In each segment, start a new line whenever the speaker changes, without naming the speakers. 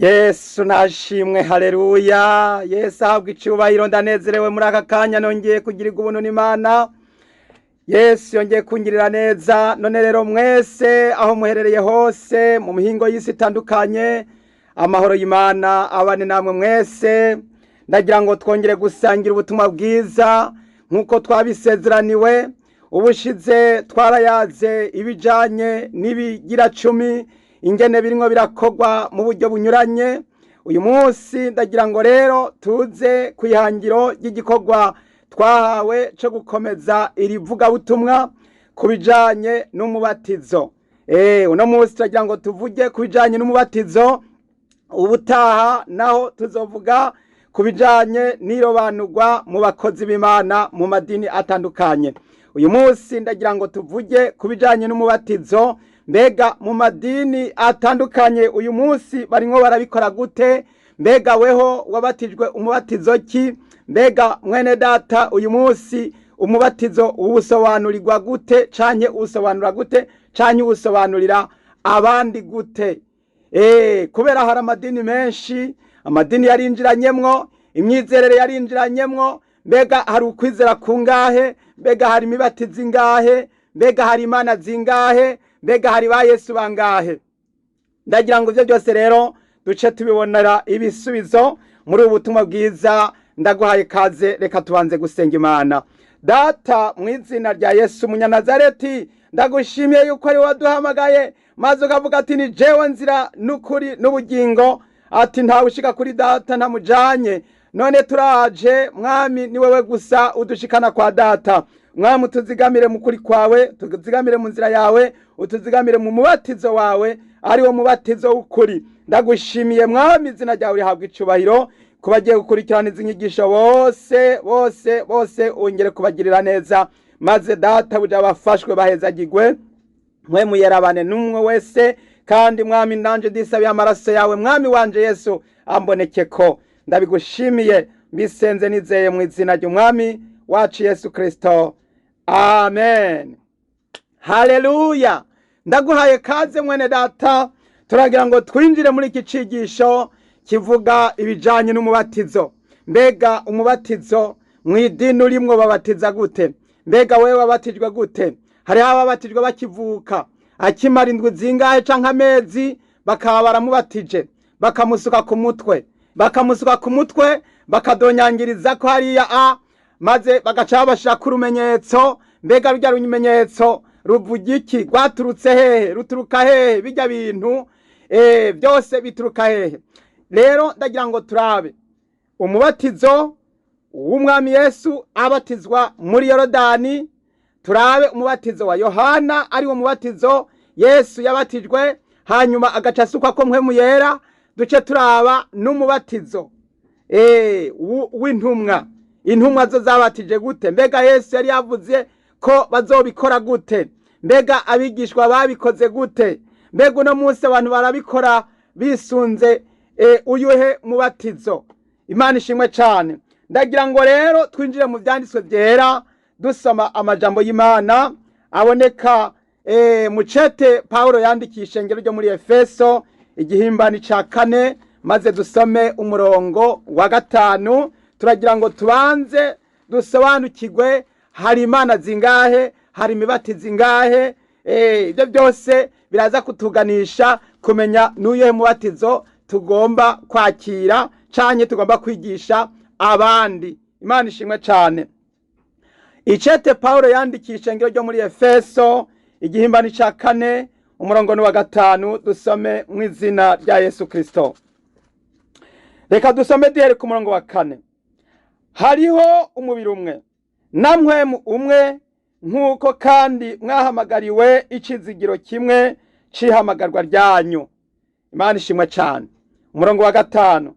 Yesu nashimwe, haleluya. Yesu ahabwa icubahiro. Ndanezerewe muri aka kanya, nongeye kugirirwa ubuntu n'Imana. Yesu yongeye kungirira neza. None rero mwese aho muherereye hose mu mihingo y'isi itandukanye, amahoro y'Imana abane namwe mwese. Ndagira ngo twongere gusangira ubutumwa bwiza nk'uko twabisezeraniwe. Ubushize twarayaze ibijanye n'ibigira cumi, ingene birimwo birakorwa mu buryo bunyuranye. Uyu munsi ndagira ngo rero tuze ku ihangiro ry'igikorwa twahawe co gukomeza iri vugabutumwa ku bijanye n'umubatizo. Uno munsi turagira ngo tuvuge ku bijanye n'umubatizo. Ubutaha naho tuzovuga ku bijanye n'irobanurwa mu bakozi b'Imana mu madini atandukanye. Uyu munsi ndagira ngo tuvuge ku bijanye n'umubatizo. Mbega mu madini atandukanye uyu munsi barimwo barabikora gute? Mbega weho wabatijwe umubatizo ki? Mbega mwene data, uyu munsi umubatizo uwusobanurirwa gute, canke uwusobanura gute, canke uwusobanurira abandi gute? Kubera hari amadini menshi, amadini yarinjiranyemwo, imyizerere yarinjiranyemwo. Mbega hari ukwizera kungahe? Mbega hari imibatizo ingahe? Mbega hari imana zingahe? Mbega hari ba Yesu bangahe? Ndagira ngo ivyo byose rero duce tubibonera ibisubizo muri ubu butumwa bwiza. Ndaguhaye kaze, reka tubanze gusenga Imana. Data, mu izina rya Yesu Munyanazareti, ndagushimiye yuko ari waduhamagaye maze ukavuga ati: "Ni jewe nzira n'ukuri n'ubugingo", ati: "Ntawe ushika kuri Data ntamujanye." None turaje Mwami, ni wewe gusa udushikana kwa Data. Mwami, utuzigamire mu kuri kwawe, tuzigamire mu nzira yawe, utuzigamire mu mubatizo wawe, ari wo mubatizo w'ukuri. Ndagushimiye Mwami, izina ryawe rihabwa icubahiro. Ku bagiye gukurikirana izi nyigisho bose bose bose, wongere kubagirira neza, maze Data buja bafashwe, bahezagirwe. Mwe muyerabane n'umwe wese. Kandi Mwami, nanje ndisabiye amaraso yawe, Mwami wanje Yesu, amboneke ko. Ndabigushimiye, mbisenze nizeye mu izina ry'Umwami wacu Yesu Kristo, amen. Haleluya. Ndaguhaye kaze mwene data. Turagira ngo twinjire muri iki cigisho kivuga ibijanye n'umubatizo. Mbega umubatizo mu idini urimwo babatiza gute? Mbega wewe wabatijwe gute? Hariho ababatijwe bakivuka, akimara indwi zingahe canke amezi bakaba baramubatije, bakamusuka ku mutwe, bakamusuka ku mutwe, bakadonyangiriza ko hariya a maze bagaca babashirako urumenyetso. Mbega rurya rumenyetso ruvuga iki? Rwaturutse hehe? Ruturuka hehe? Bijya bintu byose bituruka hehe? Rero ndagira ngo turabe umubatizo w'Umwami Yesu abatizwa muri Yorodani, turabe umubatizo wa Yohana, ari wo mubatizo Yesu yabatijwe hanyuma agaca asukwa ko Mpwemu Yera, duce turaba n'umubatizo w'intumwa. Intumwa zo zabatije gute? Mbega Yesu yari yavuze ko bazobikora gute? Mbega abigishwa babikoze gute? Mbega uno munsi abantu barabikora bisunze uyuhe mubatizo? Imana ishimwe cane. Ndagira ngo rero twinjire mu vyanditswe vyera, dusoma amajambo y'Imana aboneka mu cete Pawulo yandikiye ishengero ryo muri Efeso, igihimbani ca 4, maze dusome umurongo wa 5. Turagira ngo tubanze dusobanukirwe: hari imana zingahe? Hari imibatizo ingahe? Ibyo byose biraza kutuganisha kumenya n'uyuhe mubatizo tugomba kwakira canke tugomba kwigisha abandi. Imana ishimwe cane. Icete Pawulo yandikiye ishengero ryo muri Efeso, igihimbani ca 4, umurongo ni wa 5. Dusome mu izina rya Yesu Kristo. Reka dusome duhere ku murongo wa 4. Hariho umubiri umwe na Mpwemu umwe, nk'uko kandi mwahamagariwe icizigiro kimwe c'ihamagarwa ryanyu. Imana ishimwe cane. Umurongo wa 5: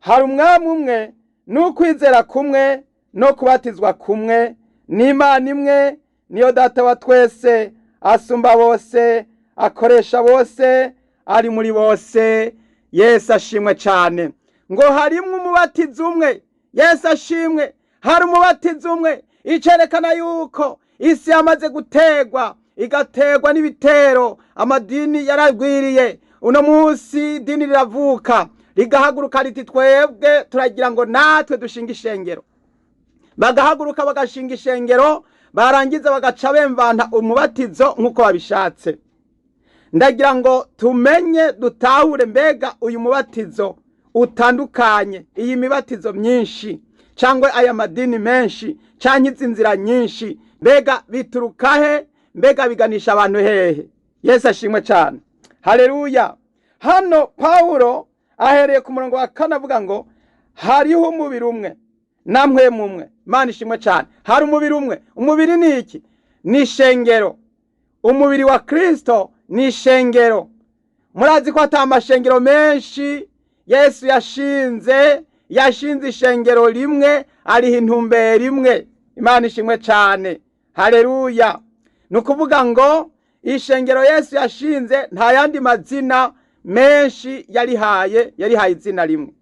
hari Umwami umwe, n'ukwizera kumwe, no kubatizwa kumwe, n'Imana imwe, niyo Data wa twese, asumba bose, akoresha bose, ari muri bose. Yesu ashimwe cane. Ngo harimwo umubatizo umwe. Yesu ashimwe. Hari umubatizo umwe, icerekana yuko isi yamaze gutegwa, igategwa n'ibitero. Amadini yaragwiriye. Uno munsi idini riravuka. Rigahaguruka riti twebwe turagira ngo natwe dushinga ishengero. Bagahaguruka bagashinga ishengero, barangiza bagaca bemvana umubatizo nk'uko babishatse. Ndagira ngo tumenye dutahure mbega uyu mubatizo utandukanye, iyi mibatizo myinshi cyangwa aya madini menshi cyangwa izi nzira nyinshi, mbega bituruka he? Mbega biganisha abantu hehe? Yesu ashimwe cyane, haleluya. Hano Pawulo ahereye ku murongo wa 4 avuga ngo hariho umubiri umwe na mpwemu umwe. Imana ishimwe cyane. Hari umubiri umwe. Umubiri ni iki? Ni ishengero. Umubiri wa Kristo ni ishengero. Murazi ko ata amashengero menshi Yesu yashinze. Yashinze ishengero rimwe, ariho intumbero imwe. Imana ishimwe cyane, haleluya. Ni ukuvuga ngo ishengero Yesu yashinze nta yandi mazina menshi yarihaye, yarihaye izina rimwe.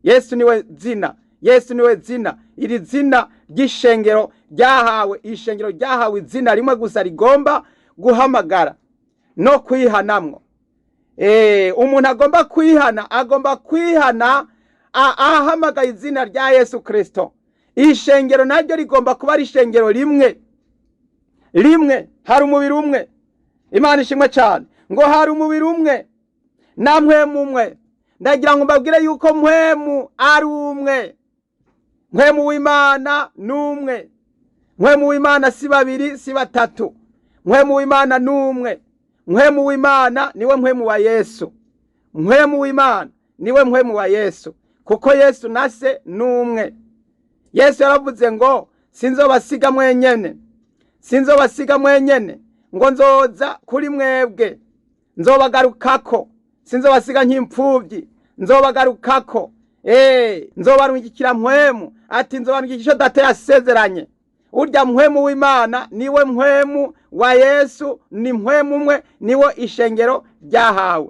Yesu niwe zina, Yesu niwe zina. Iri zina ry'ishengero ryahawe, ishengero ryahawe izina rimwe gusa rigomba guhamagara no kwihanamwo. Umuntu agomba kwihana, agomba kwihana ahamagaye izina rya Yesu Kristo. Ishengero naryo rigomba kuba ari ishengero rimwe rimwe. Hari umubiri umwe. Imana ishimwe cyane. Ngo hari umubiri umwe na mpwemu umwe. Ndagira ngo mbabwire yuko mpwemu ari umwe. Mpwemu w'Imana ni umwe. Mpwemu w'Imana si babiri, si batatu. Mpwemu w'Imana ni umwe. Mpwemu w'Imana niwe mpwemu wa Yesu. Mpwemu w'Imana niwe mpwemu wa Yesu, kuko Yesu na se ni umwe. Yesu yaravuze ngo sinzobasiga mwenyene, sinzobasiga mwenyene, ngo nzoza kuri mwebwe, nzobagarukako, sinzobasiga nk'impfubyi, nzobagarukako. Nzobarungikira mpwemu, ati nzobarungikira ico Data yasezeranye. Urya mpwemu w'Imana niwe mpwemu wa Yesu, ni mpwemu umwe, niwo ishengero ryahawe.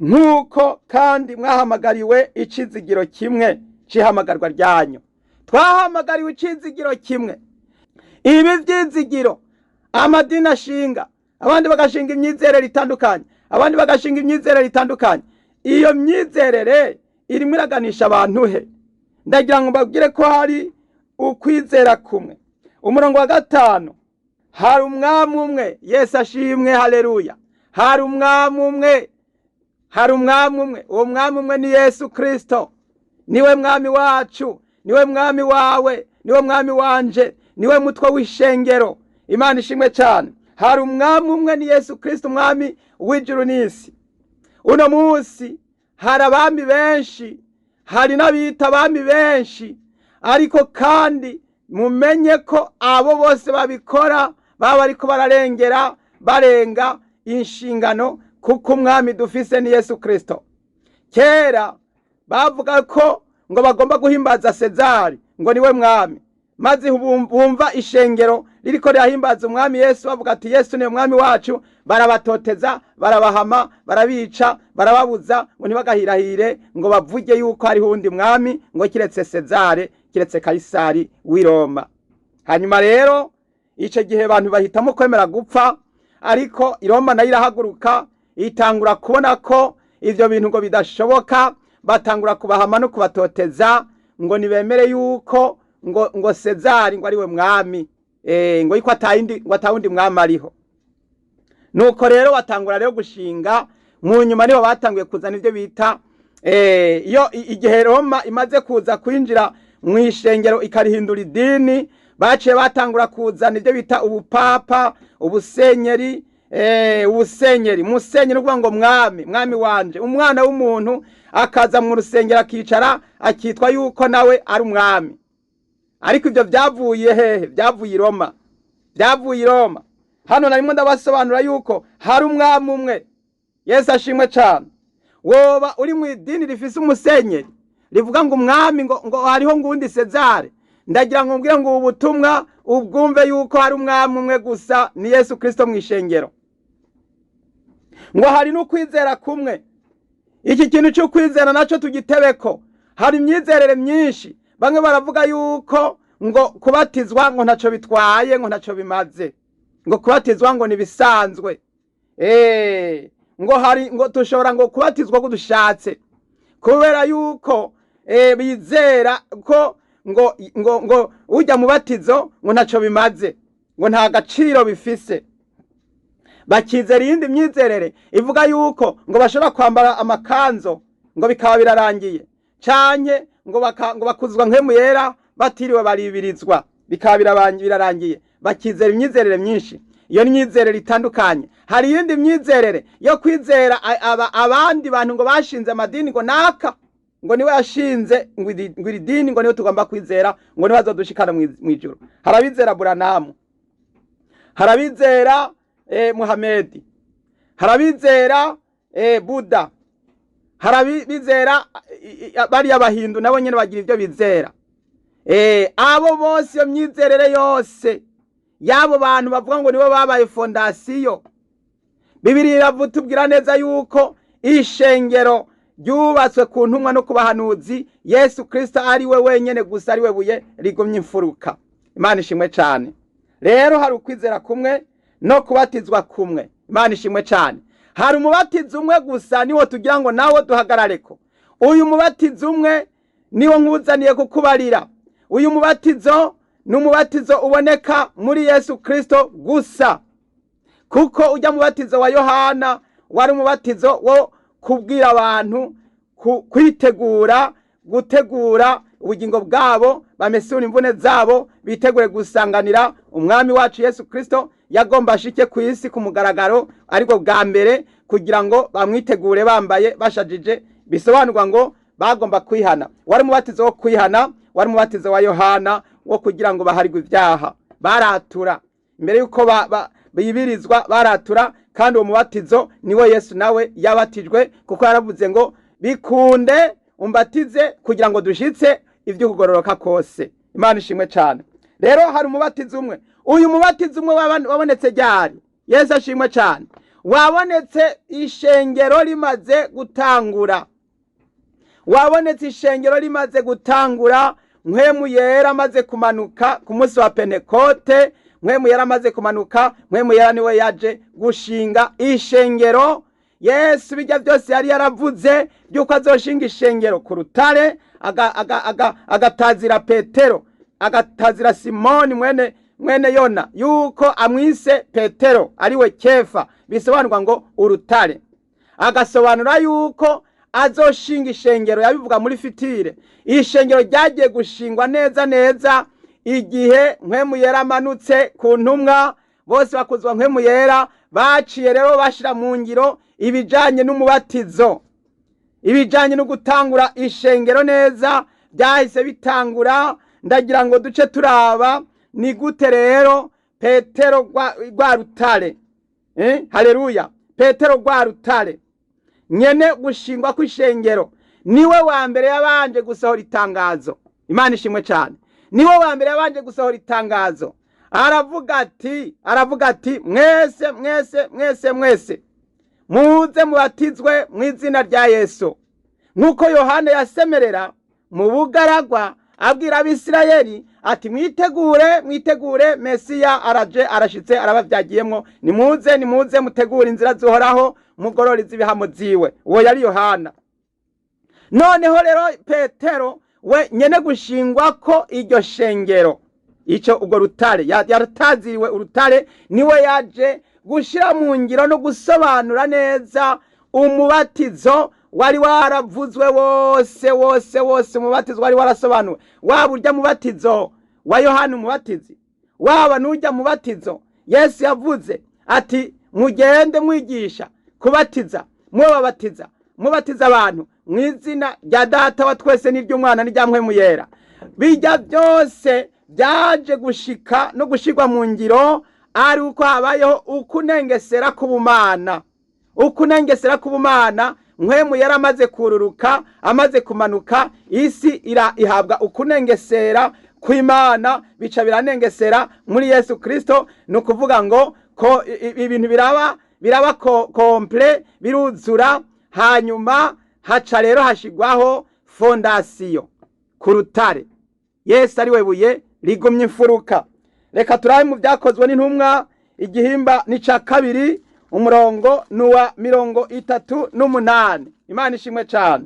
Nk'uko kandi mwahamagariwe icizigiro kimwe c'ihamagarwa ryanyu. Twahamagariwe icizigiro kimwe. Ibi vyizigiro amadini ashinga, abandi bagashinga imyizerere itandukanye, abandi bagashinga imyizerere itandukanye. Iyo myizerere irimo iraganisha abantu he? Ndagira ngo mbabwire ko hari ukwizera kumwe. Umurongo wa 5, hari umwami umwe. Yesu ashimwe, haleluya. Hari umwami umwe, hari umwami umwe. Uwo mwami umwe ni Yesu Kristo. Niwe mwami wacu, niwe mwami wawe, niwe mwami wanje, niwe mutwe w'ishengero. Imana ishimwe cyane. Hari umwami umwe, ni Yesu Kristo, umwami w'ijuru n'isi. Uno munsi hari abami benshi, hari n'abita abami benshi, ariko kandi mumenye ko abo bose babikora baba bariko bararengera, barenga inshingano, kuko umwami dufise ni Yesu Kristo. Kera bavuga ko ngo bagomba guhimbaza Sezari ngo niwe mwami, maze bumva ishengero ririko rirahimbaza umwami Yesu, bavuga ati Yesu niwe mwami wacu, barabatoteza, barabahama, barabica, barababuza ngo ntibagahirahire ngo bavuge yuko hariho uwundi mwami ngo kiretse Sezare, kiretse Kaisari w'i Roma. Hanyuma rero ico gihe abantu bahitamo kwemera gupfa, ariko i Roma nayo irahaguruka, itangura kubona ko ivyo bintu ngo bidashoboka, batangura kubahama no kubatoteza ngo nibemere yuko ngo Sezari ngo ariwe mwami, ngo yuko atayindi, ngo atawundi mwami ariho. Nuko rero batangura rero gushinga. Mu nyuma niho batanguye kuzana ivyo bita iyo igihe Roma imaze kuza kwinjira mu ishengero ikarihindura idini, baciye batangura kuzana ivyo bita ubupapa, ubusenyeri, ubusenyeri, musenyeri uvuga ngo mwami, mwami wanje. Umwana w'umuntu akaza mu rusengero akicara akitwa yuko nawe ari umwami. Ariko ivyo vyavuye hehe? Vyavuye i Roma, vyavuye i Roma. Hano narimo ndabasobanura yuko hari umwami umwe. Yesu ashimwe cyane. Woba uri mu idini rifise umusenyeri rivuga ngo umwami ngo hariho ngundi Sezare, ndagira ngo mbwire ngo ubu butumwa ubwumve yuko hari umwami umwe gusa, ni Yesu Kristo mu ishengero. Ngo hari n'ukwizera kumwe. Iki kintu cyo kwizera naco tugitebeko. Hari imyizerere myinshi. Bamwe baravuga yuko ngo kubatizwa ngo ntaco bitwaye, ngo ntaco bimaze, ngo kubatizwa ngo nibisanzwe. Ngo hari ngo tushobora ngo kubatizwa ko dushatse. Kubera yuko bizera ko ngo ujya mubatizo ngo ntaco bimaze, ngo nta gaciro bifise. Bakizera iyindi myizerere ivuga yuko ngo bashobora kwambara amakanzo ngo bikaba birarangiye, canke ngo bakuzwa nkemu yera batiriwe baribirizwa, bikaba birarangiye. Bakizera imyizerere myinshi, iyo myizerere itandukanye. Hari iyindi myizerere yo kwizera abandi bantu ngo bashinze amadini, ngo naka ngo niwe yashinze ngo iri dini, ngo niwe tugomba kwizera, ngo niwe azodushikana mw'ijuru. Harabizera Buranamu, harabizera Muhamedi, harabizera Buda, harabizera bariya Bahindu, nabo nyene bagira ivyo bizera. Abo bose, iyo myizerere yose y'abo bantu bavuga ngo nibo babaye fondasiyo, Bibiliya iravutubwira neza yuko ishengero ryubatswe ku ntumwa no ku bahanuzi, Yesu Kristo ari we wenyene gusa, ari we buye rigumye imfuruka. Imana ishimwe cane. Rero hari ukwizera kumwe no kubatizwa kumwe. Imana ishimwe cane. Hari umubatizo umwe gusa, niwo tugira ngo nawo duhagarareko. Uyu mubatizo umwe niwo nkuzaniye kukubarira. Uyu mubatizo ni umubatizo uboneka muri Yesu Kristo gusa, kuko ujya mubatizo wa Yohana wari umubatizo wo kubwira abantu kwitegura, gutegura ubugingo bwabo, bamesura imvune zabo, bitegure gusanganira umwami wacu Yesu Kristo yagomba ashike ku isi ku mugaragaro ariko bwa mbere, kugira ngo bamwitegure bambaye bashajije. Bisobanurwa ngo bagomba kwihana. Wari umubatizo wo kwihana, wari umubatizo wa Yohana wo kugira ngo baharigwe ibyaha. Baratura mbere yuko bibirizwa, baratura. Kandi uwo mubatizo niwo Yesu nawe yabatijwe, kuko yaravuze ngo bikunde umbatize kugira ngo dushitse ibyo kugororoka kose. Imana ishimwe cyane. Rero hari umubatizo umwe. Uyu mubatizo umwe wabonetse ryari? Yesu ashimwe cyane. Wabonetse ishengero rimaze gutangura. Wabonetse ishengero rimaze gutangura, Mpwemu Yera amaze kumanuka ku munsi wa Pentekote. Mpwemu Yera amaze kumanuka, Mpwemu Yera niwe yaje gushinga ishengero. Yesu bijya byose yari yaravuze by'uko azoshinga ishengero ku rutare, agatazira Petero, agatazira Simoni mwene Yona, yuko amwise Petero ariwe Kefa, bisobanurwa ngo urutare. Agasobanura yuko azoshinga ishengero, yabivuga muri fitire. Ishengero ryagiye gushingwa neza neza igihe Mpwemu Yera amanutse ku ntumwa, bose bakuzwa Mpwemu Yera. Baciye rero bashira mu ngiro ibijanye n'umubatizo, ibijanye no gutangura ishengero neza byahise bitangura. Ndagira ngo duce turaba ni gute rero Petero rwa rutare, haleluya, Petero rwa rutare nyene gushingwa kw'ishengero, niwe wa mbere yabanje gusohora itangazo. Imana ishimwe cyane. Niwe wa mbere yabanje gusohora itangazo, aravuga ati mwese, mwese, mwese, mwese muze mubatizwe mu izina rya Yesu, nk'uko Yohana yasemerera mu bugaragwa abwira Abisirayeli ati mwitegure, mwitegure, Mesiya araje, arashitse, arabavyagiyemwo, nimuze, nimuze mutegure inzira zihoraho, mugorore iz'ibihamo ziwe. Uwo yari Yohana. Noneho rero Petero we nyene gushingwa ko iryo shengero, ico ubwo rutare yarataziriwe urutare, niwe yaje gushira mu ngiro no gusobanura neza umubatizo wari waravuzwe wose, wose, wose. Umubatizo wari warasobanuwe, waba urya mubatizo wa Yohana umubatizi, waba n'urya mubatizo Yesu yavuze ati mugende mwigisha kubatiza, mubabatiza, mubatiza abantu mu izina rya Data wa twese n'iry'Umwana n'irya Mpwemu Yera. Bijya byose byaje gushika no gushirwa mu ngiro ari uko habayeho ukunengesera k'ubumana, ukunengesera k'ubumana. Mpwemu yari amaze kururuka, amaze kumanuka, isi ira ihabwa ukunengesera kw'Imana, bica biranengesera muri Yesu Kristo. Ni ukuvuga ngo ko ibintu biraba complet, biruzura. Hanyuma haca rero hashigwaho fondasiyo ku rutare, Yesu ari we buye rigumye imfuruka. Reka turabe mu Byakozwe n'Intumwa, igihimba n'ica kabiri, umurongo ni uwa 38. Imana ishimwe cyane.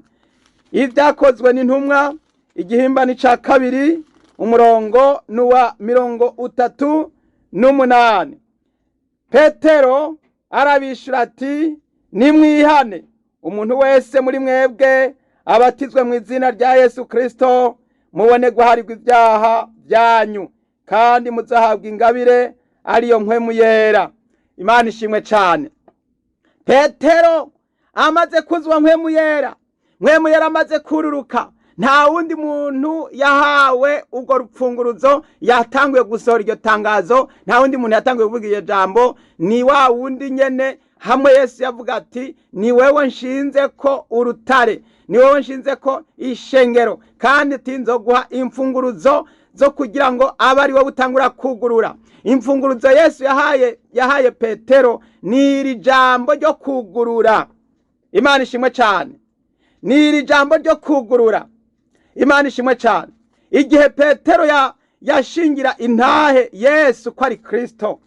Ibyakozwe n'intumwa igihimba ni ca kabiri, umurongo n'uwa 38. Petero arabishura ati: "Nimwihane, umuntu wese muri mwebwe abatizwe mu izina rya Yesu Kristo, mubone guharirwa ibyaha byanyu, kandi muzahabwa ingabire ariyo Mpwemu Yera." Imana ishimwe cyane. Petero amaze kuzwa Mpwemu Yera, Mpwemu Yera amaze kururuka, nta wundi muntu yahawe urwo rupfunguruzo yatanguye gusohora iryo tangazo, nta wundi muntu yatanguye kuvuga iryo jambo, ni wa wundi nyene hamwe Yesu yavuga ati: "Ni wewe nshinze ko urutare, ni wewe nshinze ko ishengero, kandi tinzoguha imfunguruzo zo kugira ngo abe ari wowe utangura kugurura." Imfunguruzo Yesu yahaye Petero ni iri jambo ryo kugurura. Imana ishimwe cyane. Ni iri jambo ryo kugurura. Imana ishimwe cyane. Igihe Petero yashingira intahe Yesu ko ari Kristo,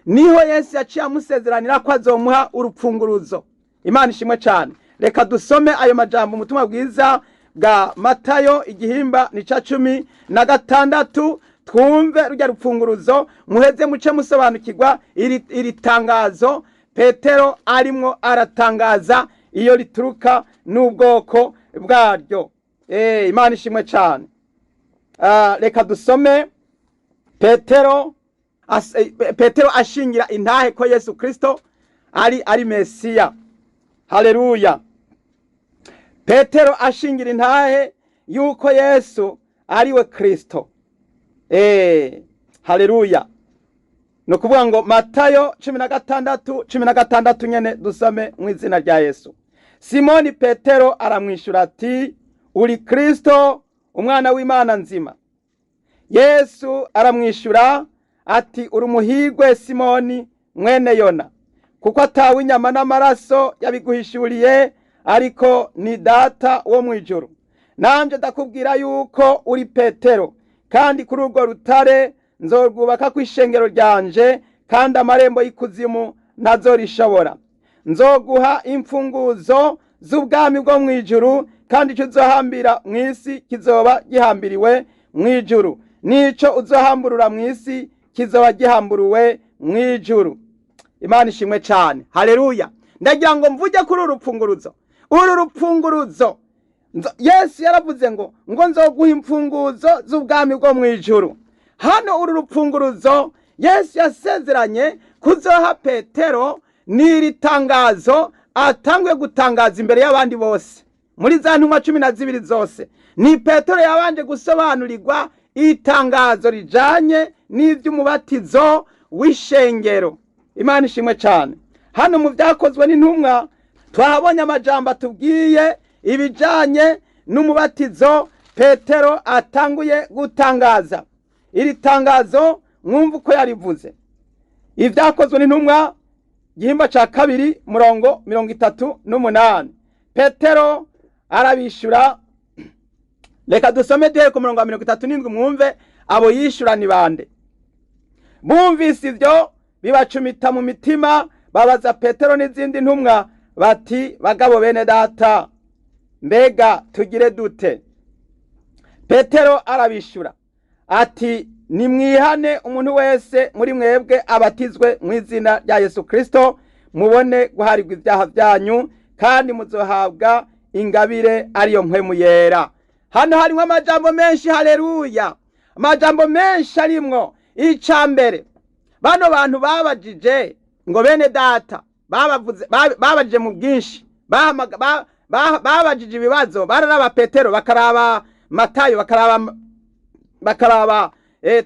niho Yesu yaciye amusezeranira ko azomuha urupfunguruzo. Imana ishimwe cyane. Reka dusome ayo majambo, umutumwa bwiza bwa Matayo igihimba ni ca 16, twumve rujya rupfunguruzo, muheze muce musobanukirwa iri tangazo Petero arimwo aratangaza iyo rituruka n'ubwoko bwaryo. Imana ishimwe cyane. Reka dusome Petero ashingira intahe ko Yesu Kristo ari Mesiya. Haleluya. Petero ashingira intahe yuko Yesu ari we Kristo. Haleluya. Ni ukuvuga ngo Matayo 16, 16 nyene, dusome mu izina rya Yesu. Simoni Petero aramwishyura ati: "Uri Kristo, umwana w'Imana nzima." Yesu aramwishyura ati: "Uri umuhigwe, Simoni mwene Yona, kuko atawe inyama n'amaraso yabiguhishuriye, ariko ni Data wo mu ijuru. Nanjye ndakubwira yuko uri Petero, kandi kuri urwo rutare nzorwubaka ku ishengero ryanje, kandi amarembo y'ikuzimu ntazorishobora. Nzoguha imfunguzo z'ubwami bwo mu ijuru, kandi icyo uzohambira mu isi kizoba gihambiriwe mu ijuru, n'ico uzohamburura mu isi kizoba gihamburuwe mu ijuru." Imana ishimwe cyane. Haleluya. Ndagira ngo mvuge kuri uru rupfunguruzo. Uru rupfunguruzo, Yesu yaravuze ngo nzoguha imfunguzo z'ubwami bwo mu ijuru. Hano uru rupfunguruzo Yesu yasezeranye kuzoha Petero n'iri tangazo atanguye gutangaza imbere y'abandi bose. Muri za ntumwa 12 zose, ni Petero yabanje gusobanurirwa itangazo rijanye n'ivy'umubatizo w'ishengero. Imana ishimwe cyane. Hano mu Byakozwe n'Intumwa twahabonye amajambo atubwiye ibijanye n'umubatizo Petero atanguye gutangaza. Iri tangazo mwumva uko yarivuze. Ibyakozwe n'Intumwa igihimba ca kabiri, murongo 38. Petero arabishyura. Reka dusome duhere ku murongo wa 37, mwumve abo yishyura ni bande. Bumvise ibyo bibacumita mu mitima, babaza Petero n'izindi ntumwa bati: "Bagabo bene data, mbega tugire dute?" Petero arabishyura ati: "Nimwihane, umuntu wese muri mwebwe abatizwe mu izina rya Yesu Kristo, mubone guharirwa ibyaha byanyu, kandi muzohabwa ingabire ariyo Mpwemu Yera." Hano harimo amajambo menshi. Haleluya. Amajambo menshi arimwo. Ica mbere, bano bantu babajije ngo bene data, babavuze babajije mu bwinshi, babajije ibibazo, bararaba Petero, bakaraba Matayo, bakaraba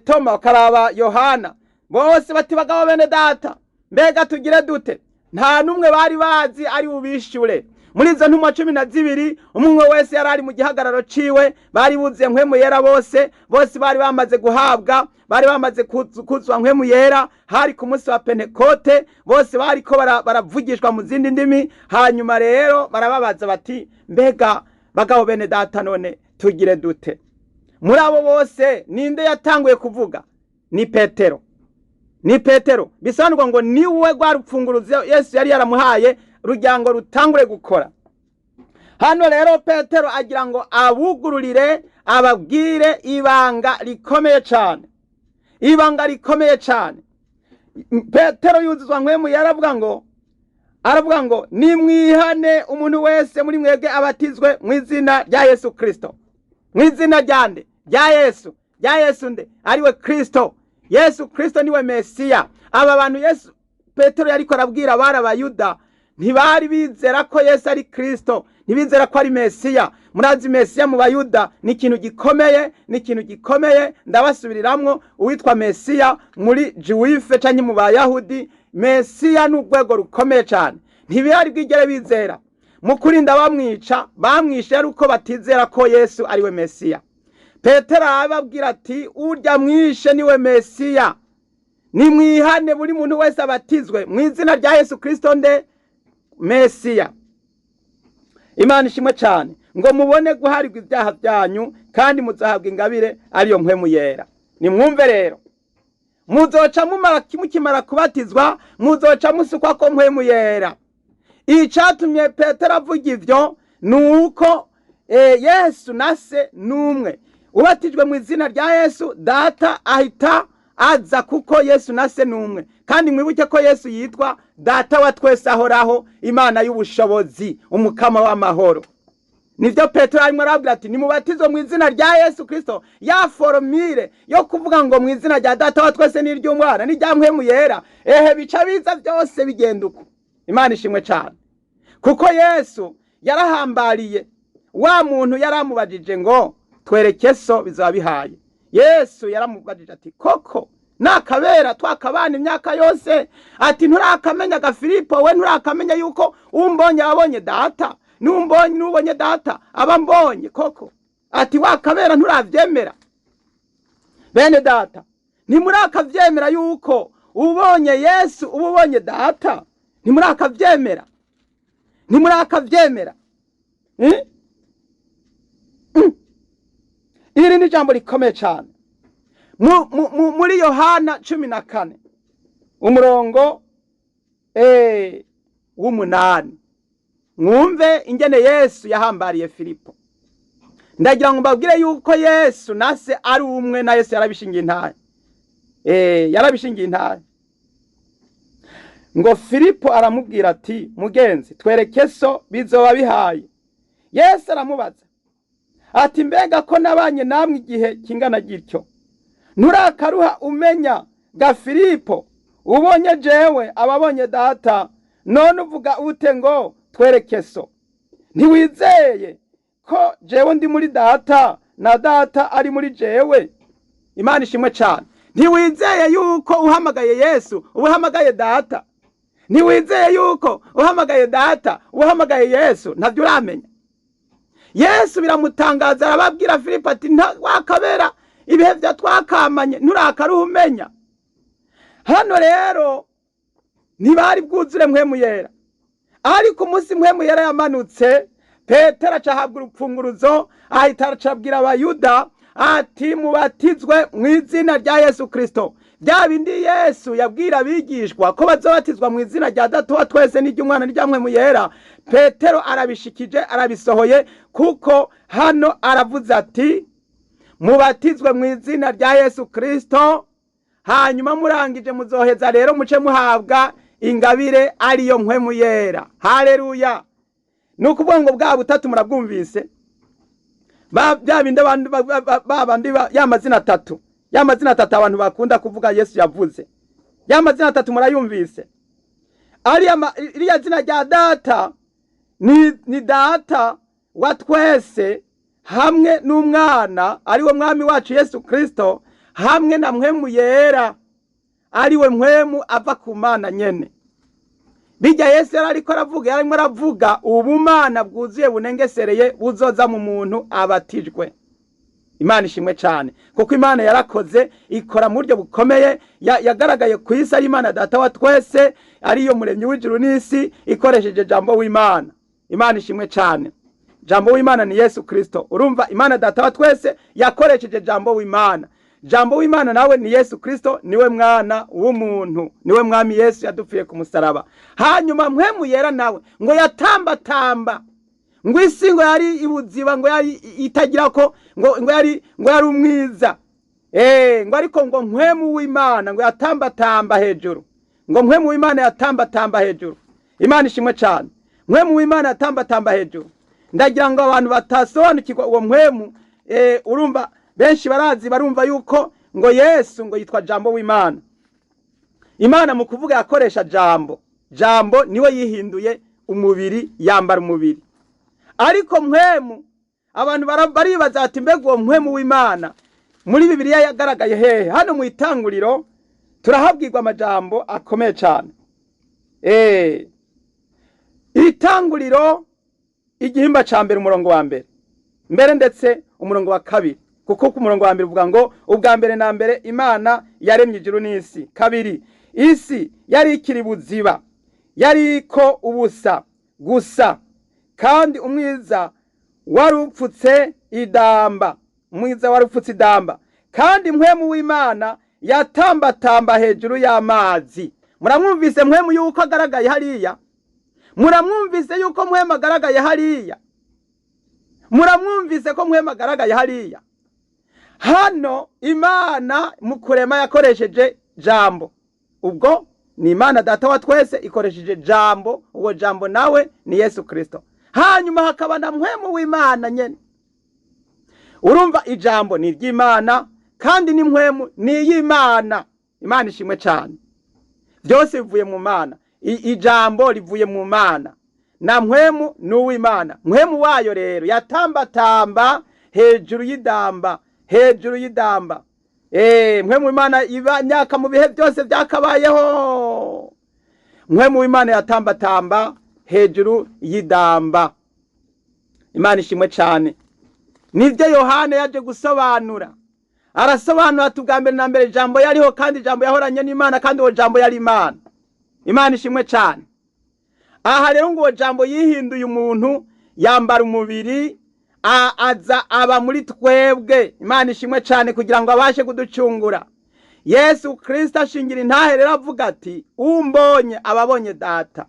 Toma, bakaraba Yohana, bose bati: "Bagabo bene data, mbega tugire dute?" Nta n'umwe bari bazi ari bubishure muri izo ntumwa 12. Umwe wese yari ari mu gihagararo ciwe, bari buzuye Mpwemu Yera bose. Bose bari bamaze guhabwa, bari bamaze kuzwa Mpwemu Yera. Hari ku munsi wa Pentekote, bose bariko baravugishwa mu zindi ndimi. Hanyuma rero barababaza bati: "Mbega bagabo bene data, none tugire dute?" Muri abo bose ninde yatanguye kuvuga? Ni Petero, ni Petero. Bisobanurwa ngo niwe rwa rupfunguruzo Yesu yari yaramuhaye rugira ngo rutangure gukora. Hano rero Petero agira ngo abugururire, ababwire ibanga rikomeye cyane, ibanga rikomeye cyane. Petero yuzuzwa Mpwemu, yaravuga ngo, aravuga ngo: "Nimwihane, umuntu wese muri mwebwe abatizwe mu izina rya Yesu Kristo." Mu izina rya nde? Rya Yesu. Rya Yesu nde? Ariwe Kristo. Yesu Kristo niwe Mesiya. Aba bantu Yesu Petero yariko arabwira bari Abayuda, ntibari bizera ko Yesu ari Kristo, ntibizera ko ari Mesiya. Murazi, Mesiya mu Bayuda ni ikintu gikomeye, ni ikintu gikomeye. Ndabasubiriramwo, uwitwa Mesiya muri Juif canke mu Bayahudi, Mesiya ni urwego rukomeye cyane. Ntibari bwigere bizera. Mu kurinda bamwica, bamwishe ari uko batizera ko Yesu ariwe Mesiya. Petero arababwira ati: "Urya mwishe niwe Mesiya. Nimwihane, buri muntu wese abatizwe mu izina rya Yesu Kristo." Nde? Mesiya. Imana ishimwe cyane. Ngo mubone guharirwa ibyaha byanyu, kandi muzahabwa ingabire ariyo Mpwemu Yera. Nimwumve rero, muzoca mumara, mukimara kubatizwa, muzoca musukwa ko Mpwemu Yera. Icatumye Petero avuga ivyo ni uko Yesu na Se n'umwe. Ubatijwe mu izina rya Yesu, Data ahita aza, kuko Yesu na Se n'umwe. Kandi mwibuke ko Yesu yitwa Data wa twese ahoraho, Imana y'ubushobozi, Umukama w'amahoro. Nibyo Petero arimo arabwira ati: "Nimubatizwe mu izina rya Yesu Kristo." Ya formule yo kuvuga ngo mu izina rya Data wa twese n'iry'Umwana n'irya Mpwemu Yera, ehe, bica biza byose bigenda uko. Imana ishimwe cyane, kuko Yesu yarahambariye wa muntu yaramubajije ngo: "Twereke So, bizaba bihaye." Yesu yaramubajije ati: "Koko nakabera twakabana imyaka yose," ati, "nturakamenya ga Filipo we? Nturakamenya yuko umbonye abonye Data, numbonye, nubonye Data aba mbonye koko?" Ati: "Wakabera nturavyemera?" Bene Data, ntimurakavyemera yuko ubonye Yesu uba ubonye Data? Ntimurakavyemera? Ntimurakavyemera? Eh? Iri ni ijambo rikomeye cyane. Muri Yohana 14, umurongo w'8, mwumve ingene Yesu yahambariye Filipo. Ndagira ngo mbabwire yuko Yesu na Se ari umwe, na Yesu yarabishingiye intahe, yarabishingiye intahe. Ngo Filipo aramubwira ati: "Mugenzi, twereke So, bizoba bihaye." Yesu aramubaza ati: "Mbega ko nabanye namwe igihe kingana gityo, nturakaruha umenya ga Filipo? Ubonye jewe ababonye Data. None uvuga ute ngo: 'Twereke So'? Ntiwizeye ko jewe ndi muri Data na Data ari muri jewe?" Imana ishimwe cyane. Ntiwizeye yuko uhamagaye Yesu uba uhamagaye Data? Ntiwizeye yuko uhamagaye Data uba uhamagaye Yesu? Ntabyo uramenya. Yesu biramutangaza, arababwira Filipo ati: "Wakabera ibihe bya twakamanye, nturakaruha umenya?" Hano rero ntibari bwuzure Mpwemu Yera, ariko umunsi Mpwemu Yera yamanutse, Petero aca ahabwa urupfunguruzo, ahita acabwira Abayuda ati: "Mubatizwe mu izina rya Yesu Kristo." Bya bindi Yesu yabwira abigishwa ko bazobatizwa mu izina rya Data wa twese n'iry'Umwana n'irya Mpwemu Yera, Petero arabishikije, arabisohoye, kuko hano aravuze ati: "Mubatizwe mu izina rya Yesu Kristo, hanyuma murangije muzoheza rero muce muhabwa ingabire ariyo Mpwemu Yera." Haleluya! Ni ukuvuga ngo bwa butatu murabwumvise, bya bindi abantu ba bandi ya mazina atatu, ya mazina atatu abantu bakunda kuvuga Yesu yavuze, ya mazina atatu murayumvise. Ariya iriya zina rya Data ni Data wa twese hamwe n'Umwana ariwe Mwami wacu Yesu Kristo, hamwe na Mpwemu Yera ariwe Mpwemu ava ku Mana nyene. Bijya Yesu yari ariko aravuga, yarimo aravuga ubumana bwuzuye bunengesereye buzoza mu muntu abatijwe. Imana ishimwe cyane, kuko Imana yarakoze, ikora mu buryo bukomeye. Yagaragaye ku isi ari Imana Data wa twese, ariyo muremyi w'ijuru n'isi, ikoresheje Jambo w'Imana. Imana ishimwe cyane. Jambo w'Imana ni Yesu Kristo. Urumva, Imana Data wa twese yakoresheje Jambo w'Imana. Jambo w'Imana nawe ni Yesu Kristo, niwe Mwana w'umuntu, niwe Mwami Yesu yadupfuye ku musaraba. Hanyuma Mpwemu Yera nawe ngo yatambatamba. Ngo isi ngo yari ibuziba, ngo yari itagira ko ngo yari umwiza. Ngo ariko ngo Mpwemu w'Imana ngo yatambatamba hejuru, ngo Mpwemu w'Imana yatambatamba hejuru. Imana ishimwe cyane. Mpwemu w'Imana yatambatamba hejuru. Ndagira ngo abantu batasobanukirwa uwo Mpwemu, urumva benshi barazi, barumva yuko ngo Yesu ngo yitwa Jambo w'Imana. Imana mu kuvuga yakoresha Jambo. Jambo niwe yihinduye umubiri, yambara umubiri. Ariko Mpwemu, abantu baribaza ati: "Mbega uwo Mpwemu w'Imana muri Bibiliya yagaragaye hehe?" Hano mu Itanguriro turahabwirwa amajambo akomeye cyane. Itanguriro igihimba ca mbere, umurongo wa mbere mbere, ndetse umurongo wa kabiri, kuko ku murongo wa mbere uvuga ngo: "Ubwa mbere na mbere Imana yaremye ijuru n'isi." Kabiri: "Isi yari ikiri buziba, yariko ubusa gusa, kandi umwiza wari upfutse idamba." Umwiza wari upfutse idamba, kandi Mpwemu w'Imana yatambatamba hejuru y'amazi. Muramwumvise Mpwemu yuko agaragaye hariya? Muramwumvise yuko Mpwemu agaragaye hariya? Muramwumvise ko Mpwemu agaragaye hariya? Hano Imana mu kurema yakoresheje Jambo. Ubwo ni Imana Data wa twese ikoresheje Jambo. Uwo Jambo nawe ni Yesu Kristo. Hanyuma hakaba na Mpwemu w'Imana nyene. Urumva ijambo ni iry'Imana, kandi ni Mpwemu ni iy'Imana. Imana ishimwe cyane. Byose bivuye mu Mana. Ijambo rivuye mu Mana, na Mpwemu ni uw'Imana. Mpwemu wayo rero yatambatamba hejuru y'idamba, hejuru y'idamba. Mpwemu w'Imana iba myaka mu bihe byose byakabayeho. Mpwemu w'Imana yatambatamba hejuru y'idamba. Imana ishimwe cyane. Nibyo Yohana yaje gusobanura. Arasobanura ati: "Ubwa mbere na mbere Ijambo yariho, kandi Ijambo yahoranye n'Imana, kandi uwo Jambo yari Imana." Imana ishimwe cyane. Aha rero ngo uwo Jambo yihinduye umuntu, yambara umubiri, aza aba muri twebwe. Imana ishimwe cyane, kugira ngo abashe kuducungura. Yesu Kirisito ashingira intahe rero, avuga ati: "Umbonye aba abonye Data,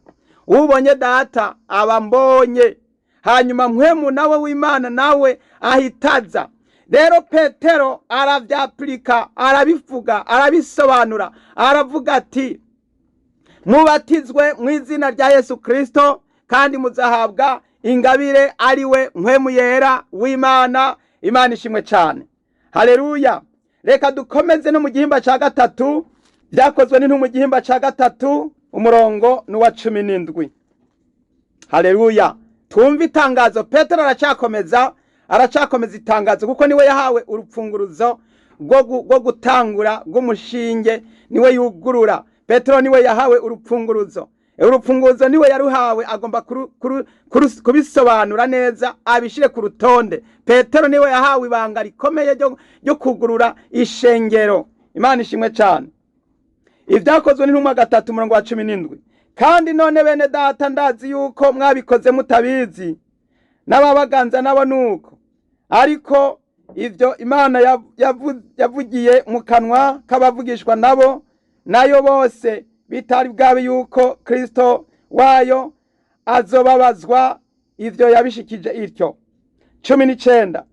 ubonye Data aba mbonye." Hanyuma Mpwemu nawe w'Imana nawe ahitaza. Rero Petero aravyapurika, arabivuga, arabisobanura, aravuga ati: "Mubatizwe mu izina rya Yesu Kristo, kandi muzahabwa ingabire, ari we Mpwemu Yera w'Imana." Imana ishimwe cyane. Haleluya. Reka dukomeze no mu gihimba cya gatatu, Byakozwe n'Intumwa mu gihimba cya gatatu, umurongo n'uwa 17. Haleluya. Twumve itangazo. Petero aracyakomeza, aracyakomeza itangazo, kuko niwe yahawe urupfunguruzo rwo gutangura rw'umushinge. Niwe yugurura. Petero niwe yahawe urupfunguruzo. Urupfunguruzo niwe yaruhawe, agomba kubisobanura neza, abishyire ku rutonde. Petero niwe yahawe ibanga rikomeye ryo kugurura ishengero. Imana ishimwe cyane. Ibyakozwe n'Intumwa 3, umurongo wa 17: "Kandi none bene Data, ndazi yuko mwabikoze mutabizi, n'ababaganza nabo nuko. Ariko ibyo Imana yavugiye mu kanwa k'abavugishwa nabo nayo bose bitari bwabe, yuko Kristo wayo azobabazwa, ivyo yabishikije ityo." 19: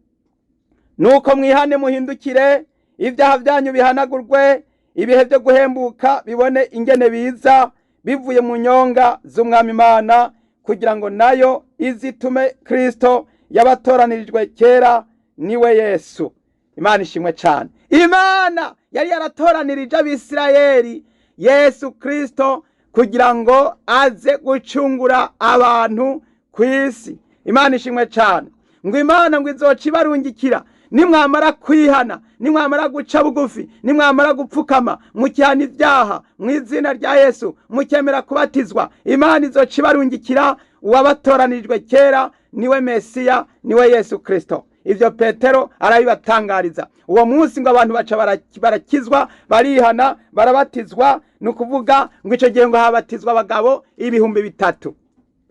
"Nuko mwihane, muhindukire, ibyaha byanyu bihanagurwe, ibihe byo guhembuka bibone ingene biza bivuye mu nyonga z'Umwami Imana, kugira ngo nayo izitume Kristo yabatoranirijwe kera, niwe Yesu." Imana ishimwe cyane. Imana yari yaratoranirije Abisirayeli Yesu Kristo kugira ngo aze gucungura abantu ku isi. Imana ishimwe cyane. Ngo Imana ngo izoca ibarungikira nimwamara kwihana, nimwamara guca bugufi, nimwamara gupfukama mukihana ibyaha mu izina rya Yesu, mukemera kubatizwa. Imana izoca ibarungikira uwabatoranijwe kera, niwe Mesiya, niwe Yesu Kristo. Ibyo Petero arabibatangariza uwo munsi. Ngo abantu baca barakizwa, barihana, barabatizwa. Ni ukuvuga ngo icyo gihe ngo habatizwa abagabo 3000,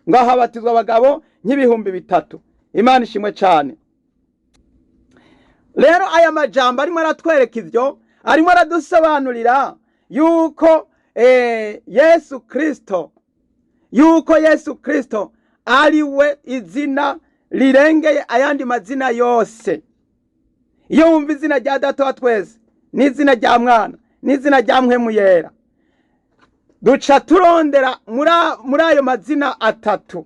ngo habatizwa abagabo nk'ibihumbi 3000. Imana ishimwe cyane. Rero aya majambo arimo aratwereka ibyo, arimo aradusobanurira yuko Yesu Kristo, yuko Yesu Kristo ari we izina rirengeye ayandi mazina yose. Iyo wumva izina rya Data wa twese n'izina rya Mwana n'izina rya Mpwemu Yera, duca turondera muri ayo mazina atatu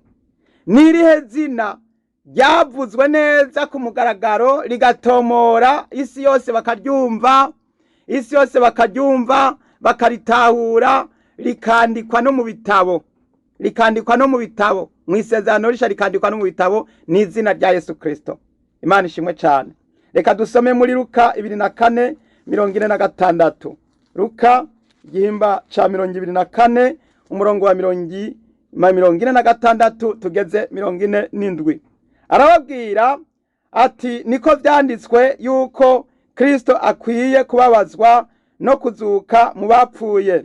n'irihe zina ryavuzwe neza ku mugaragaro, rigatomora isi yose bakaryumva, isi yose bakaryumva, bakaritahura, rikandikwa no mu bitabo, rikandikwa no mu bitabo mu Isezerano Risha, rikandikwa no mu bitabo, n'izina rya Yesu Kristo. Imana ishimwe cyane. Reka dusome muri Luka 24:46. Luka igihimba ca 24, umurongo wa 46 tugeze 47. Arababwira ati: "Niko vyanditswe yuko Kristo akwiye kubabazwa no kuzuka mu bapfuye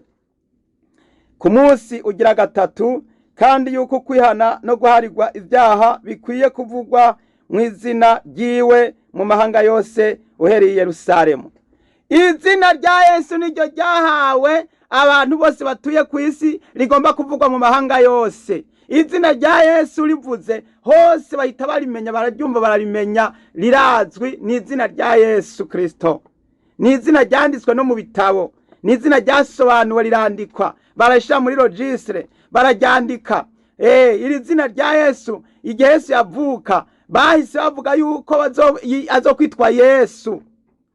ku munsi ugira gatatu, kandi yuko kwihana no guharirwa ibyaha bikwiye kuvugwa mu izina ryiwe mu mahanga yose, uhereye i Yerusalemu." Izina rya Yesu niryo ryahawe abantu bose batuye ku isi, rigomba kuvugwa mu mahanga yose. Izina rya Yesu rivuze hose bahita barimenya, bararyumva, bararimenya, rirazwi. Ni izina rya Yesu Kristo, ni izina ryanditswe no mu bitabo, ni izina ryasobanuwe, rirandikwa, barashyira muri registre, bararyandika. Iri zina rya Yesu, igihe Yesu yavuka bahise bavuga yuko azokwitwa Yesu,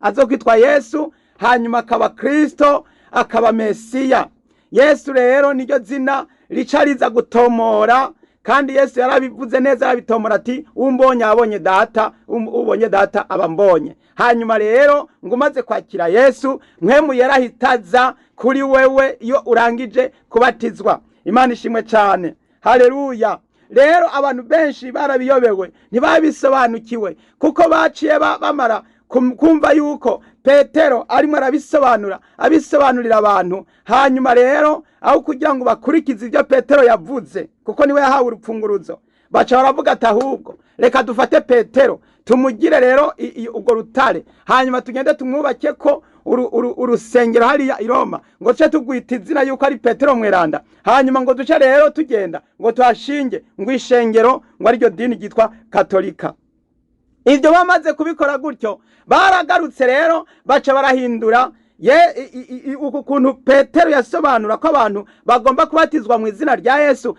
azokwitwa Yesu, hanyuma akaba Kristo, akaba Mesiya. Yesu rero niryo zina rica riza gutomora, kandi Yesu yarabivuze neza, arabitomora ati: "Umbonye abonye Data, ubonye Data aba mbonye." Hanyuma rero ngo umaze kwakira Yesu, Mpwemu yarahitaza kuri wewe iyo urangije kubatizwa. Imana ishimwe cyane, haleluya. Rero abantu benshi barabiyobewe, ntibabisobanukiwe, kuko baciye bamara kumva yuko Petero arimo arabisobanura, abisobanurira abantu. Hanyuma rero aho kugira ngo bakurikize ibyo Petero yavuze, kuko niwe yahawe urupfunguruzo, baca baravuga ati: "Ahubwo reka dufate Petero tumugire rero urwo rutare, hanyuma tugende tumwubake ko urusengero hariya i Roma, ngo duce tugwita izina yuko ari Petero Mweranda, hanyuma ngo duce rero tugenda ngo tuhashinge ngo ishengero, ngo ariryo dini ryitwa Katolika." Ibyo bamaze kubikora gutyo, baragarutse rero baca barahindura ye uku kuntu Petero yasobanura ko abantu bagomba kubatizwa mu izina rya Yesu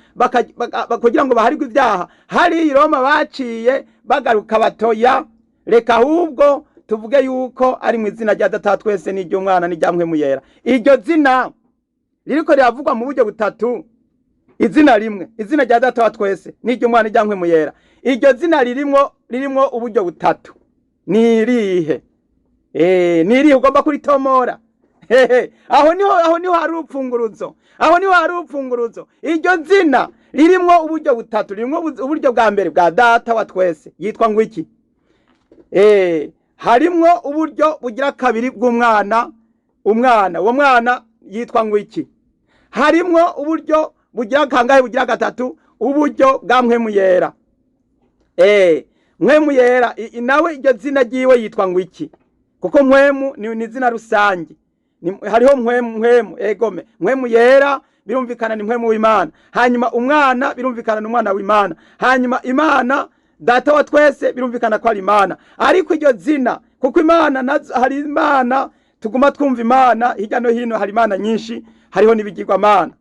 kugira ngo baharirwe ibyaha. Hari i Roma baciye bagaruka batoya: "Reka ahubwo tuvuge yuko ari mu izina rya Data twese n'iry'Umwana n'irya Mpwemu Yera." Iryo zina ririko riravugwa mu buryo butatu, izina rimwe, izina rya Data wa twese n'iry'Umwana n'irya Mpwemu Yera. Iryo zina ririmwo uburyo butatu ni irihe? Ni irihe ugomba kuritomora? Hehe, aho niho hari urupfunguruzo, aho niho hari urupfunguruzo. Iryo zina ririmwo uburyo butatu, ririmwo uburyo bwa mbere bwa Data wa twese, yitwa ngo iki? Harimwo uburyo bugira kabiri bw'umwana, umwana, uwo mwana yitwa ngo iki? Harimwo uburyo bugira kangahe? Bugira gatatu, uburyo bwa Mpwemu Yera. Mpwemu Yera nawe iryo zina ryiwe yitwa ngo iki? Kuko Mpwemu ni izina rusange. Hariho Mpwemu, Mpwemu, egome Mpwemu Yera birumvikana ni Mpwemu w'Imana, hanyuma umwana birumvikana ni umwana w'Imana, hanyuma Imana Data wa twese birumvikana ko ari Imana. Ariko iryo zina, kuko Imana nazo, hari Imana tuguma twumva Imana hirya no hino, hari Imana nyinshi, hariho n'ibigirwamana.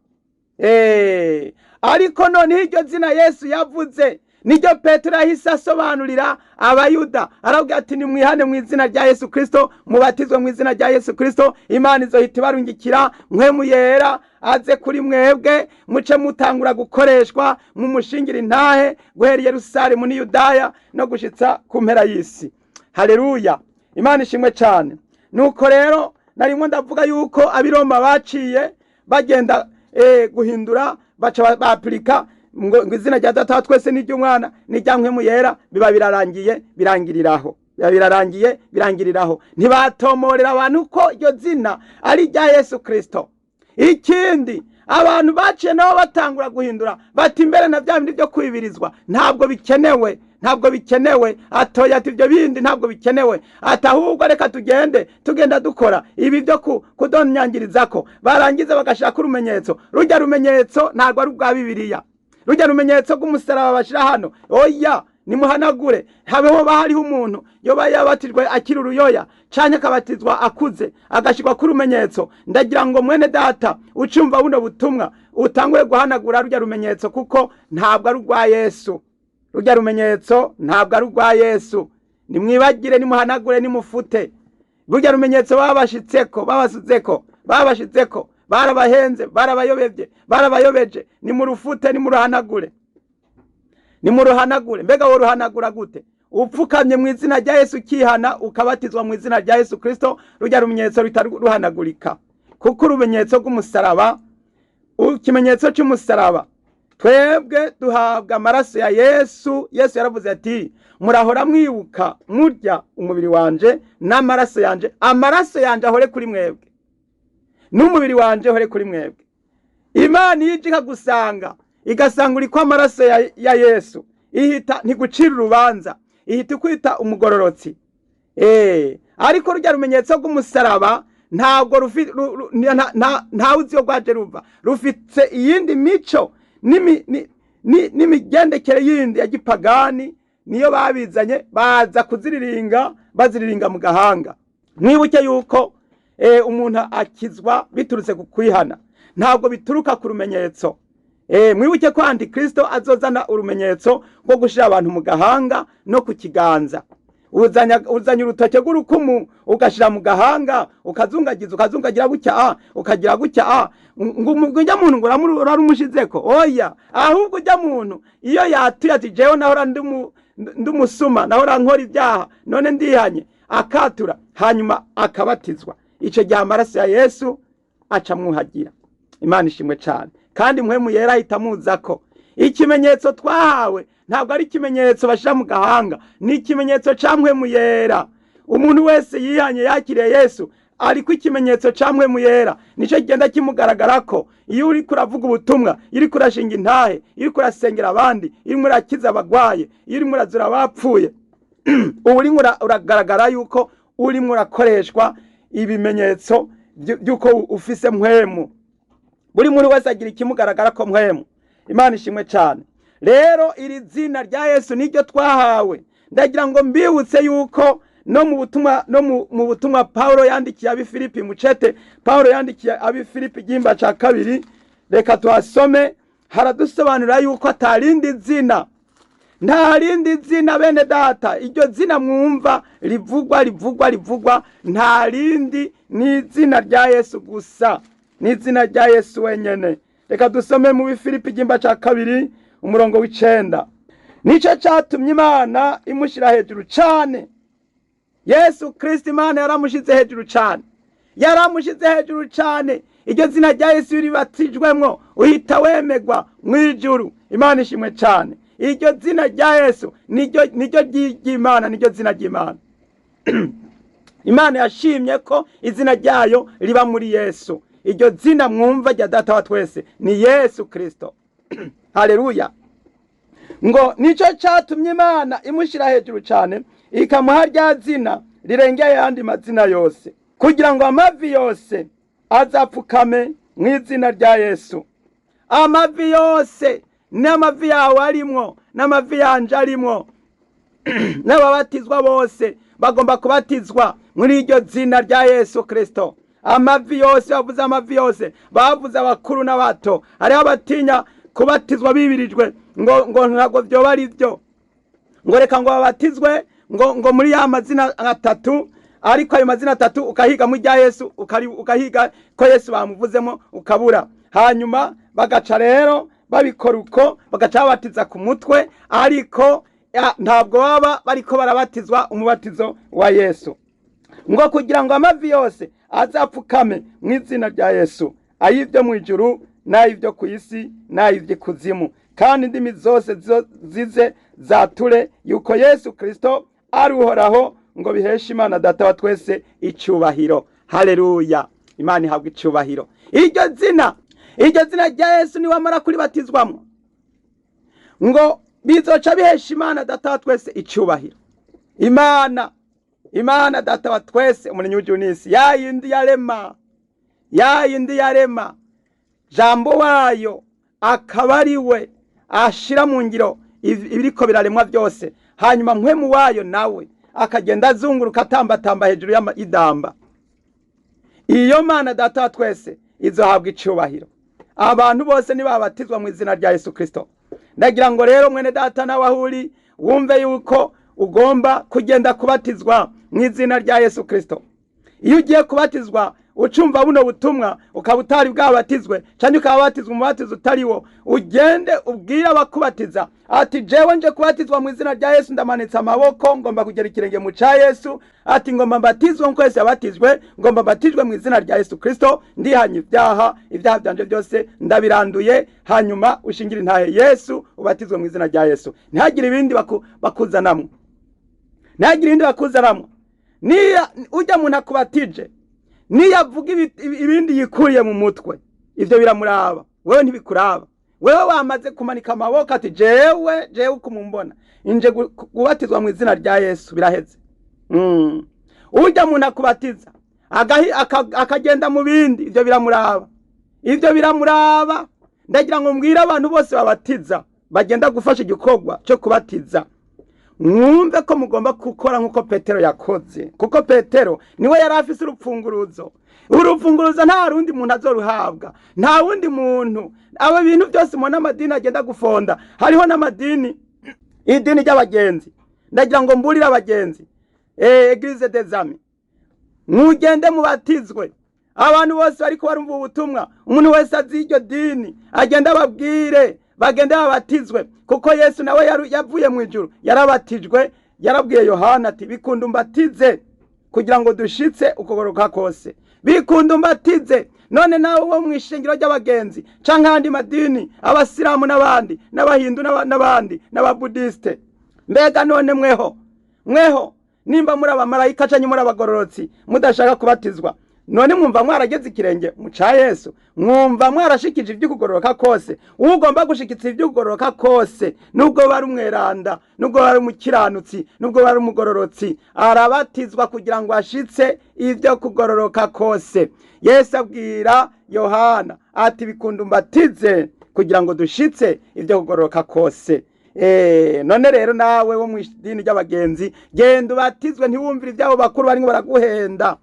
Ariko noneho iryo zina Yesu yavuze niryo Petero yahise asobanurira Abayuda, arabwira ati: "Nimwihane mu izina rya Yesu Kristo, mubatizwe mu izina rya Yesu Kristo, Imana izohita ibarungikira Mpwemu Yera aze kuri mwebwe, muce mutangura gukoreshwa mumushingira intahe guhera i Yerusalemu n'i Yudaya no gushitsa ku mpera y'isi." Haleluya, Imana ishimwe cyane. Nuko rero narimo ndavuga yuko Abiroma baciye bagenda guhindura, baca bapurika ngo izina rya Data wa twese n'iry'Umwana n'irya Mpwemu Yera, biba birarangiye, birangiriraho, biba birarangiye, birangiriraho. Ntibatomorera abantu ko iryo zina ari irya Yesu Kristo. Ikindi, abantu baciye nabo batangura guhindura, bati imbere na bya bindi byo kwibirizwa ntabwo bikenewe, ntabwo bikenewe. Atoya ati: "Ibyo bindi ntabwo bikenewe." Ati: "Ahubwo reka tugende tugenda dukora ibi byo kudonyangirizako." Barangiza bagashaka urumenyetso. Rujya rumenyetso ntabwo ari ubwa Bibiliya. Rujya rumenyetso rw'umusaraba bashyira hano, oya, nimuhanagure. Habeho hariho umuntu yoba yabatijwe akiri uruyoya canke akabatizwa akuze agashyirwa ku rumenyetso. Ndagira ngo mwene data ucumva buno butumwa utanguye guhanagura rujya rumenyetso, kuko ntabwo ari urwa Yesu. Rujya rumenyetso ntabwo ari urwa Yesu. Nimwibagire, nimuhanagure, nimufute rujya rumenyetso babashitseko, babasuzeko, babashitseko. Barabahenze, barabayobebye, barabayobeje. Nimurufute, nimuruhanagure, nimuruhanagure. Mbega wo ruhanagura gute? Upfukamye mu izina rya Yesu, ukihana, ukabatizwa mu izina rya Yesu Kristo, rujya rumenyetso ruhita ruhanagurika, kuko urumenyetso rw'umusaraba, ikimenyetso cy'umusaraba, twebwe duhabwa amaraso ya Yesu. Yesu yaravuze ati: "Murahora mwibuka murya umubiri wanje n'amaraso yanje. Amaraso yanje ahore kuri mwebwe n'umubiri wanje uhore kuri mwebwe." Imana iyo ije ikagusanga, igasanga uri ko amaraso ya Yesu, ihita ntigucira urubanza, ihita ikwita umugororotsi. Ariko rujya rumenyetso rw'umusaraba ntabwo ntawe uzi iyo rwaje ruva. Rufite iyindi mico n'imigendekere yindi ya gipagani, niyo babizanye, baza kuziriringa, baziriringa mu gahanga. Mwibuke yuko umuntu akizwa biturutse ku kwihana, ntabwo bituruka ku rumenyetso. Mwibuke ko antikristo azozana urumenyetso rwo gushyira abantu mu gahanga no ku kiganza. Uzanye urutoke rw'urukumu, ugashyira mu gahanga, ukazungagiza, ukazungagira gutya, a ukagira gutya, a ngo ujya muntu ngo urarumushyizeko. Oya, ahubwo ujya muntu iyo yatuye ati: "Jewe nahora ndi umusuma, nahora nkora ibyaha, none ndihanye," akatura, hanyuma akabatizwa, icyo gihe amaraso ya Yesu aca amwuhagira. Imana ishimwe cyane. Kandi Mpwemu Yera ahita amuza ko ikimenyetso twahawe ntabwo ari ikimenyetso bashyira mu gahanga, ni ikimenyetso cya Mpwemu Yera. Umuntu wese yihanye, yakiriye Yesu, ariko ikimenyetso cya Mpwemu Yera nicyo kigenda kimugaragara ko iyo uri kuravuga ubutumwa, iyo uri kurashinga intahe, iyo uri kurasengera abandi, iyo urimo urakiza abagwaye, iyo urimo urazura abapfuye, uba urimo uragaragara yuko urimo urakoreshwa ibimenyetso by'uko ufise Mpwemu. Buri muntu wese agira ikimugaragara ko Mpwemu. Imana ishimwe cyane. Rero iri zina rya Yesu niryo twahawe. Ndagira ngo mbibutse yuko no mu butumwa Paulo yandikiye ab'i Filipi, mucete Paulo yandikiye ab'i Filipi, igihimba cya kabiri, reka tuhasome. Haradusobanurira yuko atarindi zina, nta rindi zina, bene data. Iryo zina mwumva rivugwa, rivugwa, rivugwa, nta rindi, ni izina rya Yesu gusa, ni izina rya Yesu wenyene. Reka dusome mu Bifilipi igihimba cya kabiri, umurongo w'9. Nicyo cyatumye Imana imushyira hejuru cyane. Yesu Kristo, Imana yaramushize hejuru cyane, yaramushize hejuru cyane. Iryo zina rya Yesu iyo ribatijwemwo uhita wemegwa mu ijuru. Imana ishimwe cyane. Iryo zina rya Yesu niryo ry'Imana, niryo zina ry'Imana. Imana yashimye ko izina ryayo riba muri Yesu. Iryo zina mwumva rya Data wa twese ni Yesu Kristo. Haleluya! Ngo nicyo cyatumye Imana imushyira hejuru cyane, ikamuha rya zina rirengeye ayandi mazina yose, kugira ngo amavi yose azapfukame mu izina rya Yesu. Amavi yose, n'amavi yawe arimwo, n'amavi yanje arimwo, n'ababatizwa bose bagomba kubatizwa muri iryo zina rya Yesu Kristo. Amavi yose, bavuze amavi yose, bavuze abakuru n'abato. Hariho abatinya kubatizwa bibirijwe, ngo ntabwo byoba ari byo, ngo reka ngo babatizwe ngo muri ya mazina atatu. Ariko ayo mazina atatu ukahiga mu rya Yesu, ukahiga ko Yesu bamuvuzemo, ukabura. Hanyuma bagaca rero babikora uko, bagaca babatiza ku mutwe, ariko ntabwo baba bariko barabatizwa umubatizo wa Yesu. Ngo kugira ngo amavi yose azapfukame mu izina rya Yesu, ay'ibyo mu ijuru n'ay'ibyo ku isi n'ay'iby'ikuzimu, kandi indimi zose zize zature yuko Yesu Kristo ari Uhoraho, ngo biheshe Imana Data wa twese icyubahiro. Haleluya! Imana ihabwa icyubahiro. Iryo zina rya Yesu, niwamara kuribatizwamo, ngo bizoca bihesha Imana Data wa twese icyubahiro. Imana Data wa twese, umuremyi w'ijuru n'isi, ya yindi yarema, ya yindi yarema, Jambo wayo akaba ari we. ashira mu ngiro ibiriko biraremwa byose, hanyuma Mpwemu wayo nawe akagenda azunguruka atambatamba hejuru y'idamba. Iyo Mana Data wa twese izohabwa icubahiro abantu bose nibabatizwa mu izina rya Yesu Kristo. Ndagira ngo rero mwene data nawe aho uri wumve yuko ugomba kugenda kubatizwa mu izina rya Yesu Kristo. Iyo ugiye kubatizwa ucumva buno butumwa ukaba utari bwabatizwe cyangwa ukaba wabatizwa umubatizo utari wo, ugende ubwire abakubatiza ati jewe nje kubatizwa mu izina rya Yesu, ndamanitse amaboko, ngomba kugera ikirenge mu ca Yesu, ati ngomba mbatizwe nk'uko Yesu yabatijwe, ngomba mbatizwe mu izina rya Yesu Kristo, ndihanye ibyaha, ibyaha byanje byose ndabiranduye. Hanyuma ushingire intahe Yesu, ubatizwe mu izina rya Yesu. Ntihagire ibindi bakuzanamwo, ntihagire ibindi bakuzanamwo. Niya ujya muntu akubatije niyo avuga ibindi yikuriye mu mutwe, ivyo biramuraba, wewe ntibikuraba. Wewe wamaze kumanika amaboko ati jewe jewe ukumumbona inje kubatizwa mu izina rya Yesu, biraheze. Ujya muntu akubatiza akagenda mu bindi, ivyo biramuraba, ivyo biramuraba. Ndagira ngo mbwire abantu bose babatiza bagenda gufasha igikorwa cyo kubatiza, mwumve ko mugomba gukora nk'uko Petero yakoze, kuko Petero niwe yari afise urupfunguruzo. Urupfunguruzo nta rundi muntu azoruhabwa, nta wundi muntu. Abo bintu byose mubona amadini agenda gufonda, hariho n'amadini, idini ry'abagenzi. Ndagira ngo mburire abagenzi, Eglise des Amis, mugende mubatizwe. Abantu bose bariko barumva ubutumwa, umuntu wese azi iryo dini agenda ababwire bagende babatizwe, kuko Yesu nawe yavuye mu ijuru yarabatijwe. Yarabwiye Yohana ati bikunda umbatize kugira ngo dushitse ukugoroka kose, bikunda umbatize. None nawe wo mu ishengero ry'abagenzi canke ayandi madini, abasilamu n'abandi n'abahindu n'abandi n'ababudiste, mbega none mweho mweho nimba muri abamarayika canke muri abagororotsi mudashaka kubatizwa, none mwumva mwarageze ikirenge mu ca Yesu? Mwumva mwarashikije ivy'ukugororoka kose? Ugomba gushikitsa ivy'ukugororoka kose, nubwo bari umweranda, nubwo bari umukiranutsi, nubwo bari umugororotsi, arabatizwa kugira ngo ashitse ivyo kugororoka kose. Yesu abwira Yohana ati bikunda umbatize kugira ngo dushitse ivyo kugororoka kose. None rero nawe wo mu idini ry'abagenzi, genda ubatizwe, ntiwumvire ivyabo bakuru barimo baraguhenda.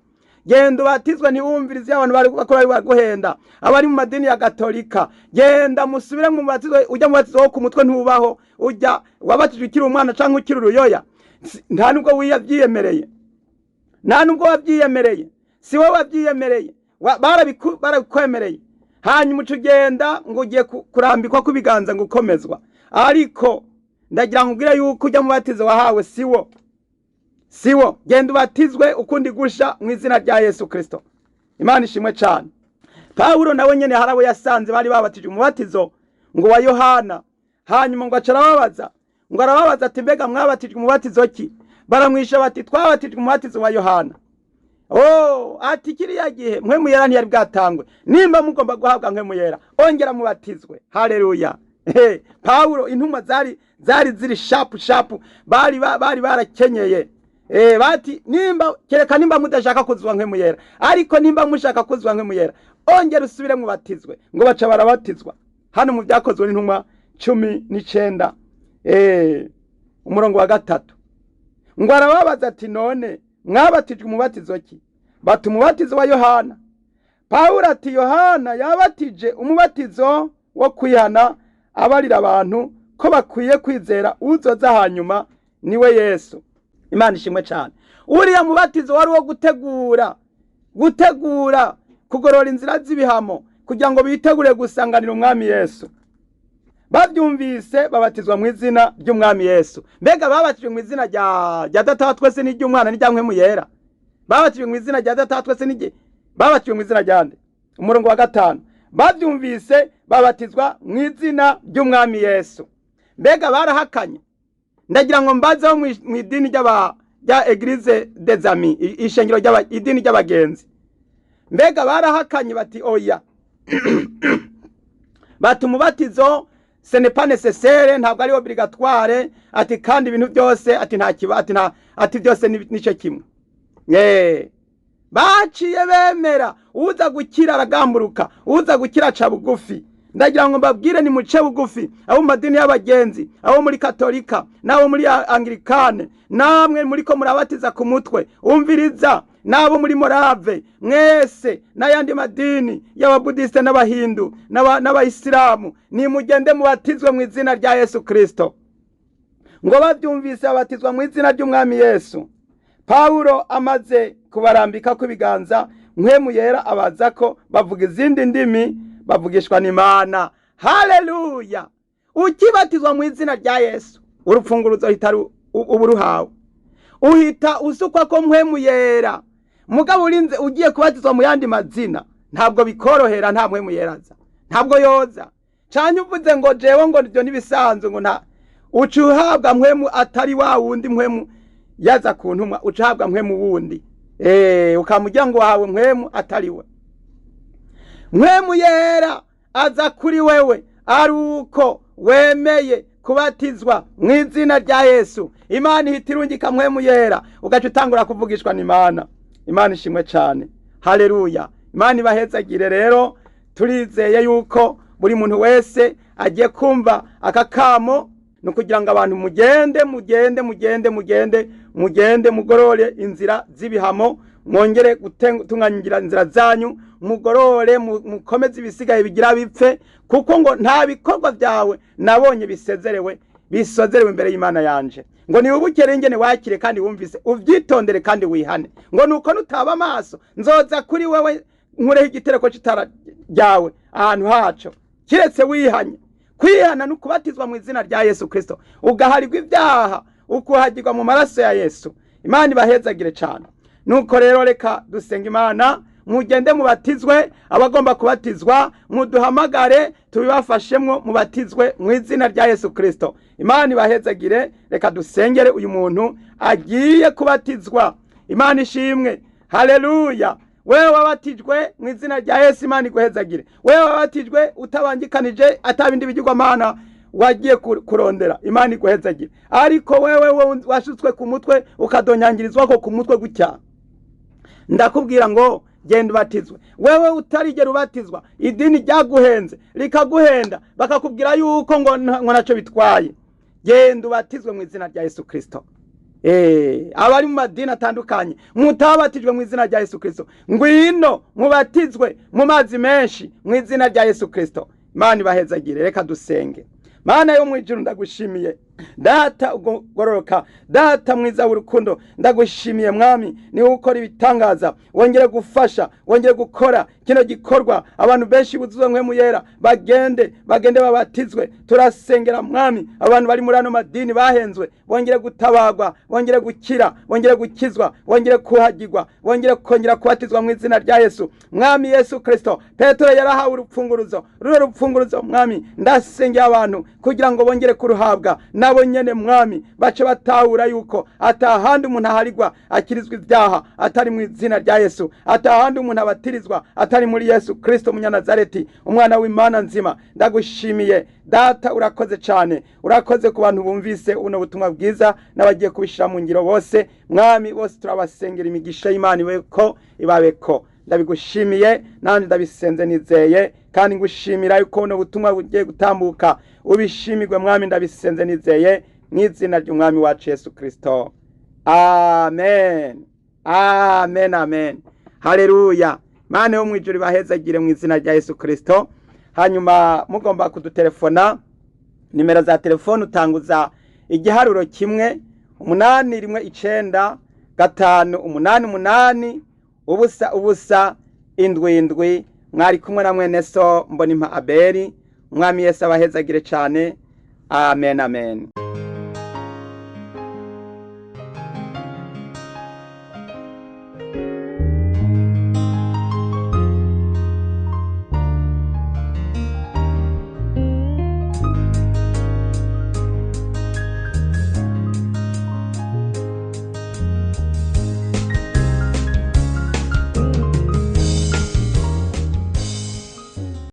Genda ubatizwe, ntiwumvire ivy'abantu bari bakuru barimo baraguhenda. Abari mu madini ya Gatolika, genda musubire mu batizwe. Ujya mu batizo wo ku mutwe ntubaho, ujya wabatijwe ukiri umwana canke ukiri uruyoya, nta nubwo wiyabyiyemereye, nta nubwo wabyiyemereye, si wowe wabyiyemereye, barabikwemereye. Hanyuma uca ugenda ngo ugiye kurambikwa kw'ibiganza ngo ukomezwa, ariko ndagira ngo ubwire yuko ujya mu batizo wahawe siwo, siwo. Genda ubatizwe ukundi gusha mu izina rya Yesu Kristo. Imana ishimwe cyane. Pawulo nawe nyene hari abo yasanze bari babatijwe umubatizo ngo wa Yohana, hanyuma ngo aca arababaza, ngo arababaza ati mbega mwabatijwe umubatizo ki? Baramwisha bati twabatijwe umubatizo wa Yohana. Oh, ati kiriya gihe Mpwemu Yera ntiyari bwatangwe, nimba mugomba guhabwa Mpwemu Yera ongera mubatizwe. Haleluya. Pawulo intumwa zari ziri sharp sharp, bari barakenyeye. Bati nimba kereka nimba mudashaka kuzwa Mpwemu Yera, ariko nimba mushaka kuzwa Mpwemu Yera ongera usubire mubatizwe. Ngo baca barabatizwa. Hano mu Byakozwe n'Intumwa 19, umurongo wa 3, ngo arababaza ati none mwabatijwe umubatizo ki? Bati umubatizo wa Yohana. Pawulo ati Yohana yabatije umubatizo wo kwihana, abarira abantu ko bakwiye kwizera uzoza hanyuma, niwe Yesu. Imana ishimwe cyane. Uriya mubatizo wari uwo gutegura kugorora inzira z'ibihamo kugira ngo bitegure gusanganira umwami Yesu. Babyumvise babatizwa mu izina ry'umwami Yesu. Mbega babatijwe mu izina rya Data wa twese n'iry'Umwana n'irya Mpwemu Yera? Babatijwe mu izina rya Data wa twese n'irye, babatijwe mu izina rya nde? Umurongo wa 5, babyumvise babatizwa mu izina ry'umwami Yesu. Mbega barahakanye? Ndagira ngo mbazeho mu idini rya Eglise des Amis, ishengero idini ry'abagenzi, mbega barahakanye bati oya, bati umubatizo ce n'est pas nécessaire, ntabwo ari obligatoire, ati kandi ibintu byose ati nta kiba, ati nta, ati byose nico kimwe. Baciye bemera uza gukira aragamburuka, uza gukira aca bugufi. Ndagira ngo mbabwire ni muce bugufi, abo mu madini y'abagenzi, abo muri Katolika n'abo muri Anglikane, namwe muriko murabatiza ku mutwe, umviriza, n'abo muri Morave mwese n'ayandi madini y'Ababudisite n'Abahindu n'Abayisilamu, nimugende mubatizwe mu izina rya Yesu Kristo. Ngo babyumvise babatizwa mu izina ry'Umwami Yesu. Pawulo amaze kubarambika kw'ibiganza, Mpwemu Yera abaza ko bavuga izindi ndimi, bavugishwa n'Imana. Haleluya! Ukibatizwa mu izina rya Yesu, urupfunguruzo uhita uba uruhawe, uhita usukwa ko Mpwemu Yera. Mugabo urinze ugiye kubatizwa mu yandi mazina, ntabwo bikorohera, nta Mpwemu Yera aza, ntabwo yoza. Canke uvuze ngo jewe ngo ibyo ntibisanzwe, ngo nta uca uhabwa Mpwemu atari wa wundi Mpwemu yaza ku ntumwa, uca uhabwa Mpwemu wundi, ukamugira ngo wahawe Mpwemu atari we. Mpwemu Yera aza kuri wewe ari uko wemeye kubatizwa mu izina rya Yesu. Imana ihita irungika Mpwemu Yera, ugaca utangura kuvugishwa n'Imana. Imana ishimwe cyane, haleluya! Imana ibahezagire. Rero turizeye yuko buri muntu wese agiye kumva aka kamo, ni ukugira ngo abantu mugende, mugende, mugende, mugende, mugende mugorore inzira z'ibihamo, mwongere gutunganya inzira zanyu, mugorore, mukomeze ibisigaye bigira bipfe, kuko ngo nta bikorwa byawe nabonye bisezerewe, bisozerewe imbere y'Imana yanje. Ngo niwubukere ingene wakire kandi wumvise, uvyitondere kandi wihane. Ngo nuko nutaba amaso, nzoza kuri wewe nkureho igitereko c'itara ryawe ahantu haco, kiretse wihanye. Kwihana ni ukubatizwa mu izina rya Yesu Kristo, ugaharirwa ibyaha, ukuhagirwa mu maraso ya Yesu. Imana ibahezagire cyane. Nuko rero reka dusenga Imana. Mugende mubatizwe, abagomba kubatizwa muduhamagare tubibafashemwo, mubatizwe mu izina rya Yesu Kristo. Imana ibahezagire. Reka dusengere uyu muntu agiye kubatizwa. Imana ishimwe, haleluya! Wewe wabatijwe mu izina rya Yesu, Imana iguhezagire. Wewe wabatijwe utabangikanije, atabindi bigirwamana wagiye kurondera, Imana iguhezagire. Ariko wewe washutswe ku mutwe, ukadonyangirizwa ko ku mutwe gutya, ndakubwira ngo genda ubatizwe. Wewe utarigera ubatizwa, idini ryaguhenze rikaguhenda, bakakubwira yuko ngo ntacyo bitwaye, genda ubatizwe mu izina rya Yesu Kristo. Abari mu madini atandukanye mutabatijwe mu izina rya Yesu Kristo, ngwino mubatizwe mu mazi menshi mu izina rya Yesu Kristo. Imana ibahezagire. Reka dusenge. Mana yo mu ijuru, ndagushimiye, Data ugororoka, Data mwiza w'urukundo, ndagushimiye Mwami, niwe ukora ibitangaza. Wongere gufasha, wongere gukora kino gikorwa, abantu benshi buzuwe Mpwemu Yera, bagende, bagende babatizwe. Turasengera Mwami abantu bari muri ano madini bahenzwe, bongere gutabagwa, bongere gukira, bongere gukizwa, bongere kuhagirwa, bongere kongera kubatizwa mu izina rya Yesu, Mwami Yesu Kristo. Petero yarahawe urupfunguruzo, runo rupfunguruzo Mwami, ndasengera abantu kugira ngo bongere kuruhabwa nabo nyene Mwami, bace batahura yuko atahandi umuntu aharigwa akirizwa ibyaha atari mu izina rya Yesu, atahandi umuntu abatirizwa atari muri Yesu Kristo Umunyanazareti, umwana w'Imana nzima. Ndagushimiye Data, urakoze cyane, urakoze ku bantu bumvise buno butumwa bwiza n'abagiye kubishyira mu ngiro bose. Mwami, bose turabasengera, imigisha y'Imana ibeko, ibabeko. Ndabigushimiye nanjye ndabisenze nizeye, kandi ngushimira yuko buno butumwa bugiye gutambuka. Ubishimirwe Mwami, ndabisenze nizeye mu izina ry'Umwami wacu Yesu Kristo, amen, amen, amen. Haleluya! Mana yo mu ijuru ibahezagire mu izina rya Yesu Kristo. Hanyuma mugomba kudutelefona, nimero za telefone utanguza igiharuro 1 8 1 9 5 8 8 0 0 7 7. Mwari kumwe na mwene so Mbonimpa Abeli. Umwami Yesu abahezagire cyane. Amen, amen.